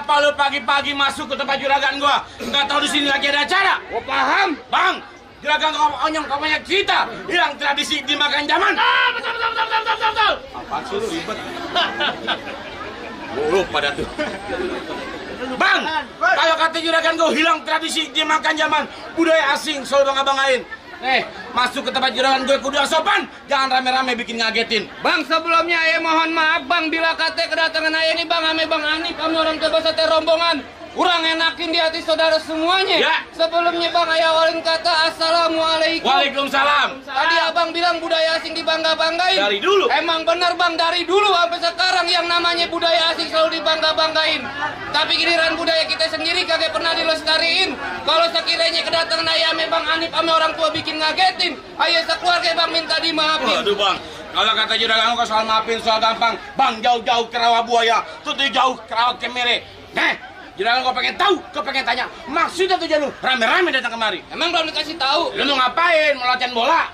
Kenapa lu pagi-pagi masuk ke tempat juragan gua? Nggak tahu di sini lagi ada acara? Gua paham. Bang, juragan kau onyong kau banyak cerita. Hilang tradisi dimakan zaman. Betul. Apaan sih lu ribet? Buruk pada tuh. Bang, kalau kata juragan gua hilang tradisi dimakan zaman, budaya asing selalu bangga-banggain. Masuk ke tempat juragan gue kudu sopan, jangan rame-rame bikin ngagetin. Bang, sebelumnya mohon maaf bang bila kata kedatangan ayah ini bang ame bang Ani kami orang kebasa rombongan. Kurang enakin di hati saudara semuanya. Ya. Sebelumnya bang ayah awalin kata assalamualaikum. Waalaikumsalam. Tadi abang bilang budaya asing dibangga-banggain. Dari dulu. Emang bener bang, dari dulu sampai sekarang yang namanya budaya asing selalu dibangga-banggain. Tapi giliran budaya kita sendiri kagak pernah dilestariin. Kalau sekiranya kedatangan ayah ame bang Anip ame orang tua bikin ngagetin, ayah sekeluarga bang minta dimaafin. Waduh bang, kalau kata juragan gue soal maafin soal gampang. Bang jauh-jauh ke Rawabuaya, tuh jauh ke Rawa Kemere. Juragan gue pengen tahu, gue pengen tanya, maksudnya tujuan lu rame-rame datang kemari? Emang belum dikasih tahu. Lu ngapain? Mau latihan bola?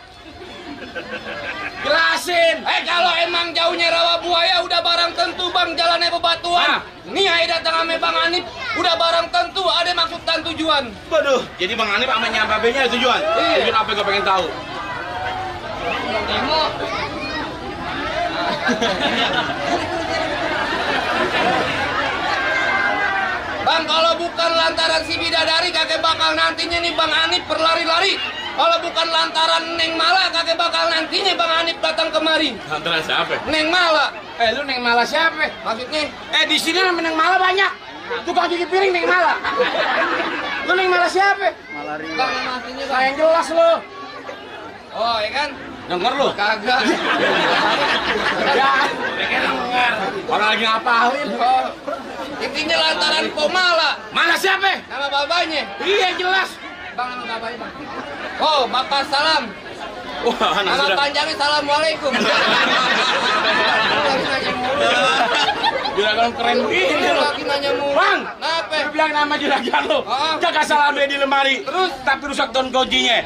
Jelasin. Kalau emang jauhnya Rawabuaya udah barang tentu bang jalannya bebatuan. Nih ayah datang ame bang Anip udah barang tentu ada maksud dan tujuan. Waduh, jadi bang Anip sama nyambabenya tujuan? Iya. Tujuan apa gue pengen tahu? Demo. Bang, kalau bukan lantaran si bidadari kakek bakal nantinya nih Bang Anip berlari-lari. Kalau bukan lantaran Neng Mala kakek bakal nantinya Bang Anip datang kemari. Lantaran siapa? Neng Mala. Lu Neng Mala siapa? Maksudnya? Di sini nama Neng Mala banyak. Tukang cuci piring Neng Mala. Lu Neng Mala siapa? Malaria. Bang, maksudnya Nah, yang jelas lu. Oh, ya kan? Denger lu? Kagak. Ya, denger. Orang lagi ngapain? Oh. Intinya lantaran Pomala. Mana siapa? Nama babanya. Iya jelas. Bang, nama babanya bang. Oh, Bapak Salam. Wah, Nama panjangnya Assalamualaikum. Juragan keren begini lu. Lagi nanya mulu. Bang, Kenapa? lu bilang nama juragan lu. Kagak salah beli di lemari. Terus? Tapi rusak daun kuncinya.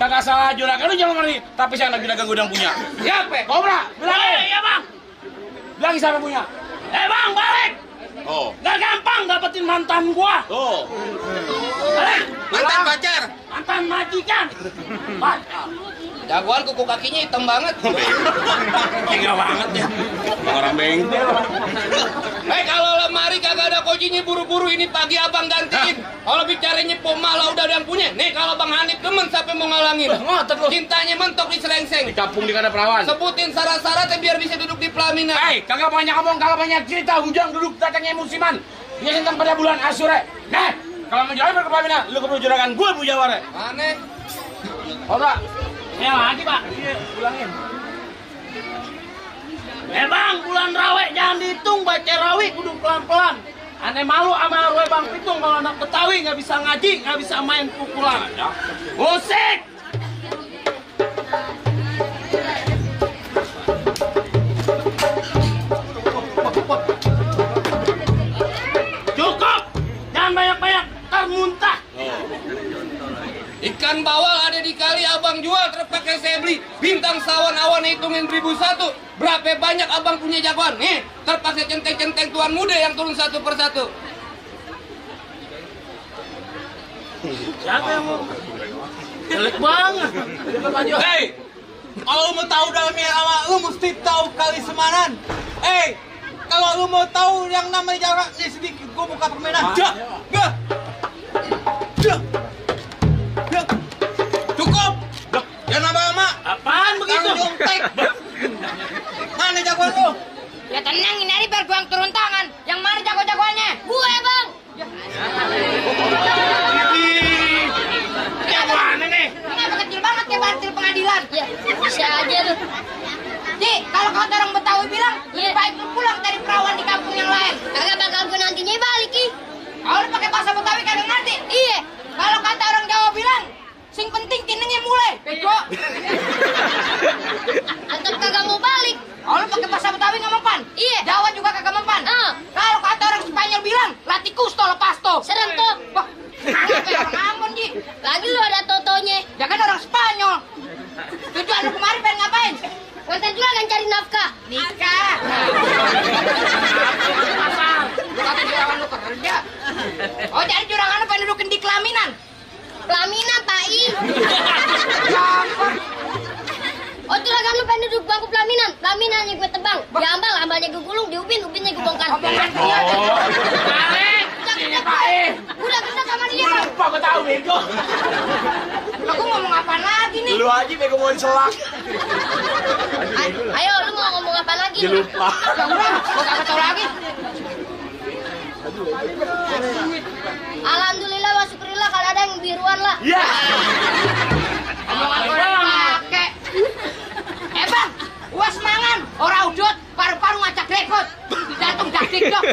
Kagak salah juragan lu jangan ngerti. Tapi saya anak juragan gudang punya. Siapa? Kobra, bilang. Iya bang. Bilang siapa punya? Bang balik. Oh. Gak gampang dapetin mantan gua. Oh. Balik. Mantan pacar. Mantan majikan. Pacar. Jagoan kuku kakinya hitam banget. Gila banget ya. Orang bengkel. Kalau lemari kagak ada kuncinya buru-buru ini pagi abang gantiin. Kalau bicaranya Pomala udah ada yang punya. Nih kalau Bang Hanif demen sampai mau ngalangin. Ngotot lu. Cintanya mentok di selengseng. Dicapung di kada perawan. Sebutin syarat-syaratnya biar bisa duduk di pelaminan. Kagak banyak ngomong, kagak banyak cerita. Ujang duduk datangnya musiman. Biasanya pada bulan Asyure. Kalau mau jalan berkepelaminan, lu ke juragan gue bu jawara. Aneh. Kobra. Ya lagi pak. Iya, ulangin. Bang bulan rawe jangan dihitung baca rawi kudu pelan-pelan. Aneh malu sama rawe bang Pitung kalau anak Betawi nggak bisa ngaji, nggak bisa main pukulan. Musik. Cukup. Jangan banyak-banyak, ntar muntah. Ikan bawal ada di kali abang jual terpakai saya beli. Bintang sawan awan hitungin 1001. Berapa banyak abang punya jagoan? Nih, terpakai centeng-centeng tuan muda yang turun satu persatu. Siapa yang mau? Jelek banget. Kalau lu mau tahu dalamnya apa, lu mesti tahu kali Semanan. Kalau lu mau tahu yang namanya jarak nih sedikit, gua buka permainan. Cukup. Jangan lama-lama. Apaan begitu? Kang Jongtek. Mana jagoan lu? Ya tenang, ini hari biar gua yang turun tangan. Yang mana jago-jagoannya? Gue bang. Ya mana nih? Kenapa kecil banget ya partil pengadilan? Ya bisa aja tuh. Ji, kalau kata orang Betawi bilang, lebih baik lu pulang dari perawan di kampung yang lain. Kagak bakal gue nantinya balik ki. Kalau lu pakai bahasa Betawi kagak ngerti. Iya. Kalau kata orang Jawa bilang, sing penting tinengnya mulai. Bego. Atau kagak mau balik. Kalau lu pakai bahasa Betawi nggak mempan. Iya. Jawa juga kagak mempan. Kalau kata orang Spanyol bilang, latih kusto lepas to. Serem tuh. Wah, orang Ambon Ji. Lagi lu ada totonya. Ya kan orang Spanyol. Tujuan lu kemarin pengen ngapain? Konten juga kan cari nafkah. Nikah. Lu kata jangan lu PKI. Oh, juragan lu pengen duduk bangku pelaminan. Pelaminannya gue tebang. Diambal, ambalnya gue gulung, diubin, ubinnya gue bongkar. Sini Pak E. Udah kita sama dia, Bang. Lupa gue tahu bego. Aku ngomong apa lagi nih? Lu aja bego mau selak. Ayo, lu mau ngomong apa lagi? Lupa. Ya udah, gue kagak tahu lagi. Alhamdulillah wa syukurillah kalau ada yang biruan lah. Iya. Omongan gue udah pake. Bang, uas mangan, ora udut, paru-paru ngacak rekod. Jantung dakdik dok.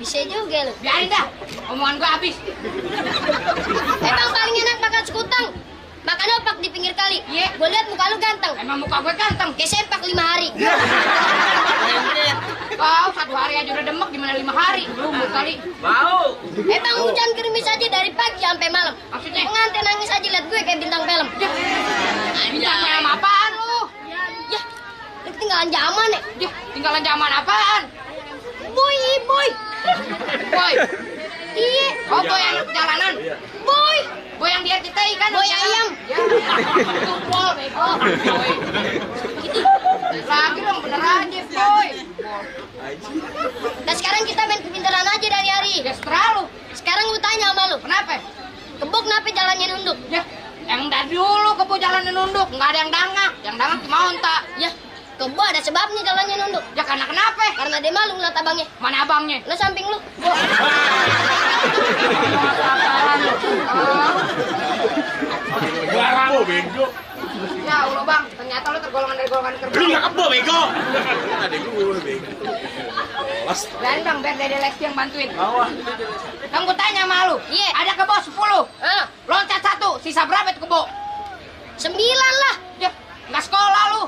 Bisa juga lu. Biarin dah, omongan gue habis. Bang, paling enak makan sekutang. Makan opak di pinggir kali. Iya. Gue lihat muka lu ganteng. Emang muka gue ganteng? Kayak sempak 5 hari. Kau 1 hari aja udah demek, gimana 5 hari? Lu kali. Mau. Bang, hujan gerimis aja dari pagi sampai malam. Maksudnya? Pengantin nangis aja lihat gue kayak bintang film. Bintang film apaan lu? Ya, lu ketinggalan zaman ya? Ya, tinggalan zaman apaan? Boy. Boy. Iya. Oh, boy anak jalanan. Boy. Boy yang di RCTI kan? Boy ayam. Ya. Tumpul, bego. Boy. Lagi dong, bener aja, boy. Nah sekarang kita main kepintaran aja dari hari. Ya seterah lu. Sekarang lu tanya sama lu. Kenapa? Kebo kenapa jalannya nunduk? Ya, yang dari dulu kebo jalannya nunduk. Nggak ada yang dangak. Yang dangak mau tak? Ya, kebo ada sebabnya jalannya nunduk. Ya karena kenapa? Karena dia malu ngeliat abangnya. Mana abangnya? Lu samping lu. Barang bego. Ya Allah bang, ternyata lu tergolongan dari golongan kerbau. Lu nggak kebo bego. Ada gue bego. Dan bang, biar Dede Lesti yang bantuin. Bawah. Kamu gue tanya sama lu. Iya. Ada kebo 10. Loncat 1. Sisa berapa itu kebo? 9 lah. Ya, nggak sekolah lu.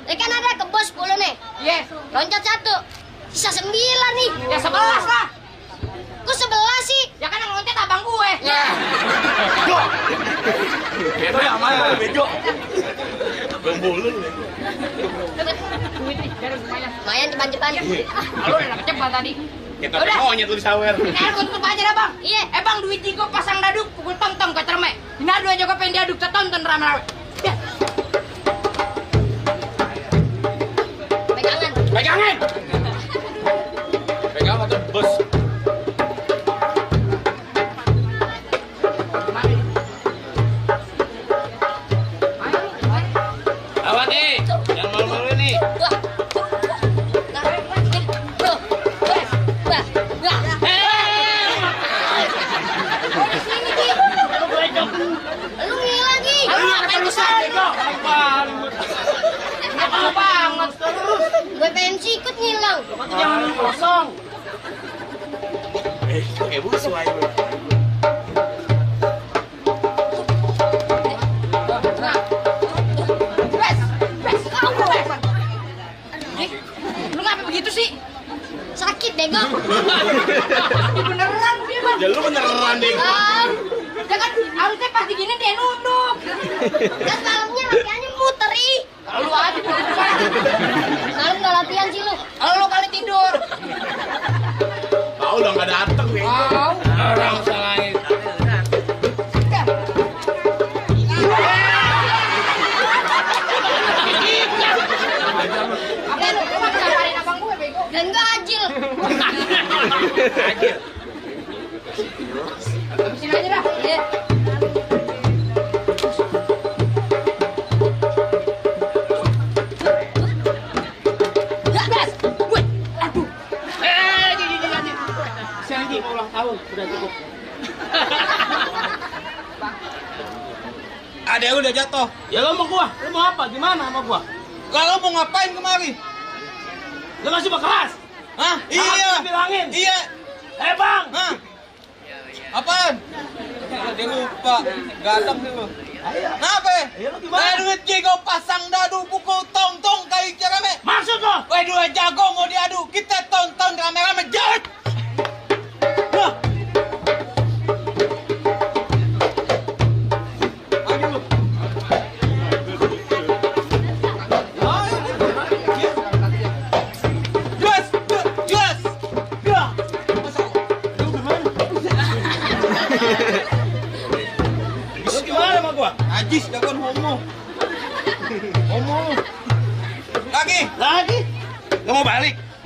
Ya kan ada kebo 10 nih. Iya. Loncat 1. Sisa 9 nih. Ya 11 lah. Kok 11 sih? Ya kan yang loncat abang gue. Ya. Bego. Bego yang mana bego? Abang bulun bego. Duit nih, dari lumayan. Lumayan cepat-cepat. Lu udah kecepat tadi. Kita monyet lu di sawer. Tutup aja dah bang. Iya. Bang duit gue pasang daduk, pukul tong-tong ke cermek. Ini adu aja gue pengen diaduk, tonton rame-rame. Ya. Pegangan. Pegangan. Pegang atau bos? Awan nih, yang malu-malu ini. Lu ngilang Ki. Lu ngapain lu bego? Apa banget terus? Gue pengen sikut ngilang. Jangan kosong. Kayak busu aja lu. Lu ngapa begitu sih? Sakit bego. Beneran dia bang. Ya lu beneran deh. Ya kan harusnya pas digini dia nunduk. Kan malamnya latihannya muter ih. Lu aja malam nggak latihan sih lu. Lu kali tidur. Tahu udah nggak dateng bego. Orang salahin. Apa lu cuma ngapain abang gue bego? Dan gajil. Gajil. Habisin aja dah. Iya. Lagi mau ulang tahun, udah cukup. Ada udah jatuh. Ya lo mau gua? Lo mau apa? Gimana sama gua? Kalau mau ngapain kemari? Lo masih keras? Hah? Iya. Bilangin. Iya. Bang. Hah? Apaan? Dia lupa. Gatam nih lo. Kenapa? Ya lo gimana? Duit gue pasang dadu pukul tong-tong kayak rame. Maksud lo? Dua jago mau diadu. Kita tonton rame-rame jahat.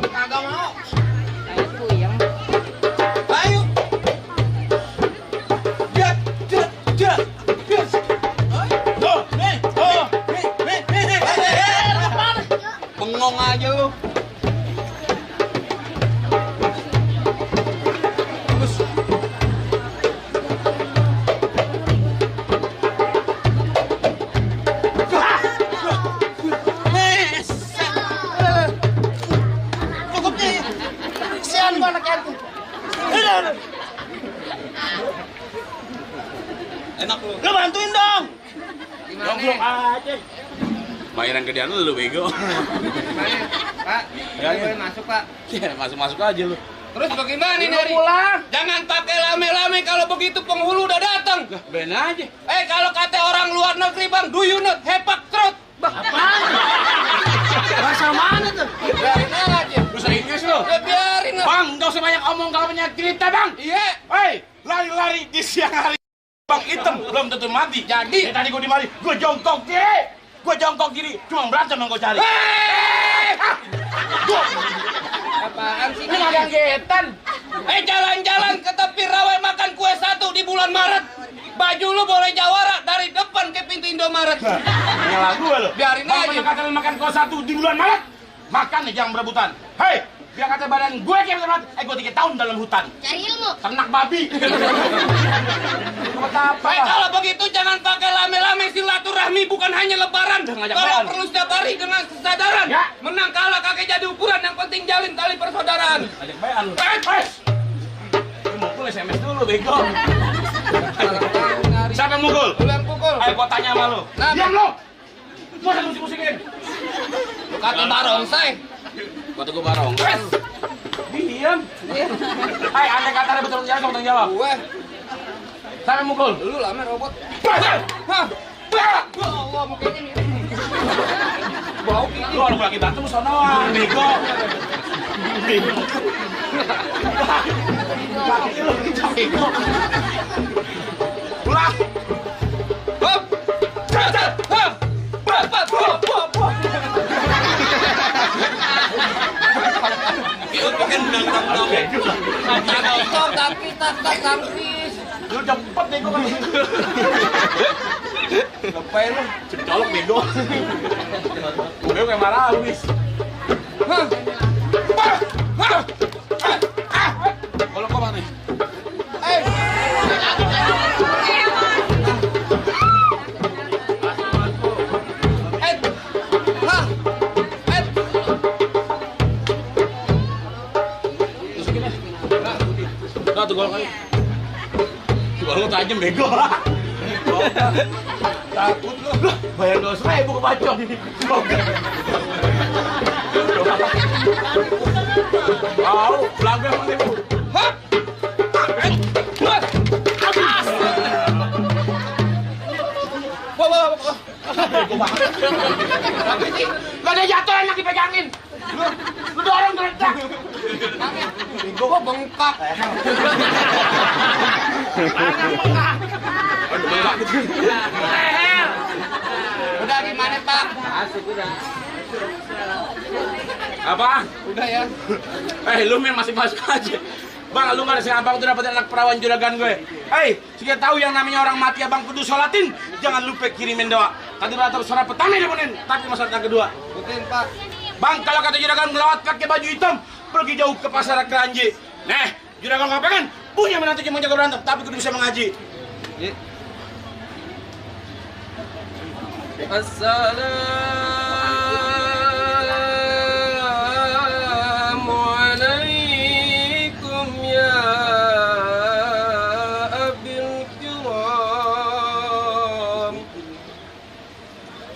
Kagak mau. Puyeng. Ayo. Jat. Bengong aja lu. Kesian gua anak itu. Enak lu. Lu bantuin dong. Gimana? Aja. Bayaran gedean lu bego. Gimana? Pak, Ya, boleh masuk Pak. Ya, masuk aja lu. Terus bagaimana ini Lu Ari? pulang. Jangan pakai lame-lame kalau begitu penghulu udah datang. Lah, ben aja. Kalau kata orang luar negeri bang, do you not hepak trot? Apaan? Bahasa mana tuh? Biarin aja. Lu Inggris lu. Ya biarin lah. Bang, enggak usah banyak omong kalau punya cerita, Bang. Iya. Hei, lari-lari di siang hari. Bang hitam belum tentu mati. Jadi? Tadi gua di mari, gua jongkok kiri, cuma berantem yang gua cari. Apaan sih Ini ada getan. jalan-jalan ke tepi rawa makan kue 1 di bulan Maret. Baju lu boleh jawara dari depan ke pintu Indomaret. Nyala gua lu. Biarin Bang, aja. punya kata lu makan kau 1 di bulan Maret. Makan nih jangan berebutan. Hei, biar kata badan gue kayak berat. Gua 3 tahun dalam hutan. Cari ilmu. Ternak babi. Buat apa? Kalau begitu jangan pakai lame-lame, silaturahmi bukan hanya lebaran. ngajak Kalau bayan. perlu setiap hari dengan kesadaran. Ya. Menang kalah kakek jadi ukuran, yang penting jalin tali persaudaraan. Ajak bayan lu. Lu mukul SMS dulu bego. Siapa yang mukul? Lu yang pukul. Ayo gua tanya sama lu. Nah, Diam lu. Gua udah musik-musikin. Lu kata barongsai. Kata gua barong. Diam. Hai, andai kata ada betul jawab, tanggung jawab. Gue, Siapa yang mukul? lu lama robot. Hah? Hah? Ya Allah, mukanya nih. Bau gini. Lu orang lagi berantem sonoan, bego. Bego. Bego. Pulang. Hop. Cacat. Hop. Bapak. Hop. Itu pakai undang-undang. Stop, tapi tak tampis. Lu cepet bego kan. Ngapain lu? Cecolok bego. Gue kayak marah habis. Hah? Hah? Kalau kau mana? Eh. Hah? Nah, tuh golok kali. Golok tajam bego. Takut lu. Bayar 200.000 ke bacok. Tahu, belakang mana ibu? Hah? Wah. Bego banget. Gak ada jatuh enak dipegangin. Lu dorong geledak. Gua bengkak. Udah gimana Pak? Asik udah. Apa? Udah ya. Lu main masing-masing aja. Bang, lu nggak ada abang tuh dapat anak perawan juragan gue. Jika tahu yang namanya orang mati abang kudu sholatin, jangan lupa kirimin doa. Tadi rata suara pertama dipunin, tapi masalah yang kedua. Putin Pak. Bang, kalau kata juragan melawat pakai baju hitam, pergi jauh ke pasar Keranji. Juragan nggak pengen punya menantu cuma jago berantem, tapi kudu bisa mengaji. Assalamualaikum ya abil kiram,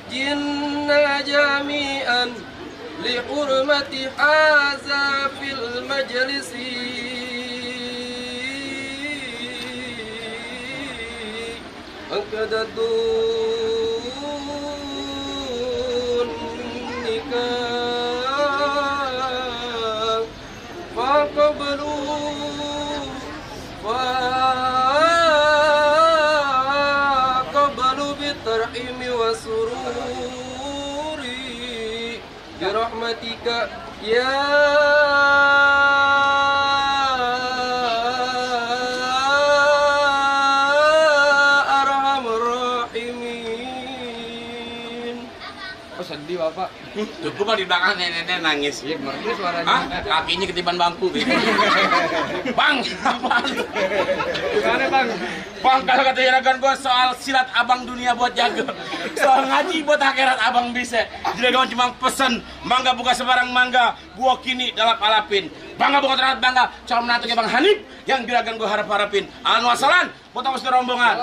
jinna jami'an li hurmati haza fil majlisi angkadatun nikah faqabalu bitarhimi wa sururi birahmatika ya Cukup lah di belakang nenek nangis. Iya, merdu suaranya. Hah? Kakinya ketiban bangku gitu. Bang, apaan? Gimana bang? Bang, kalau kata juragan gue soal silat abang dunia buat jago, soal ngaji buat akhirat abang bisa. Juragan cuma pesen mangga buka sebarang mangga, buah kini dalap alapin. Bangga bukan terhadap bangga, calon menantunya Bang Hanif yang juragan gue harap-harapin. Alhamdulillah, buat aku rombongan.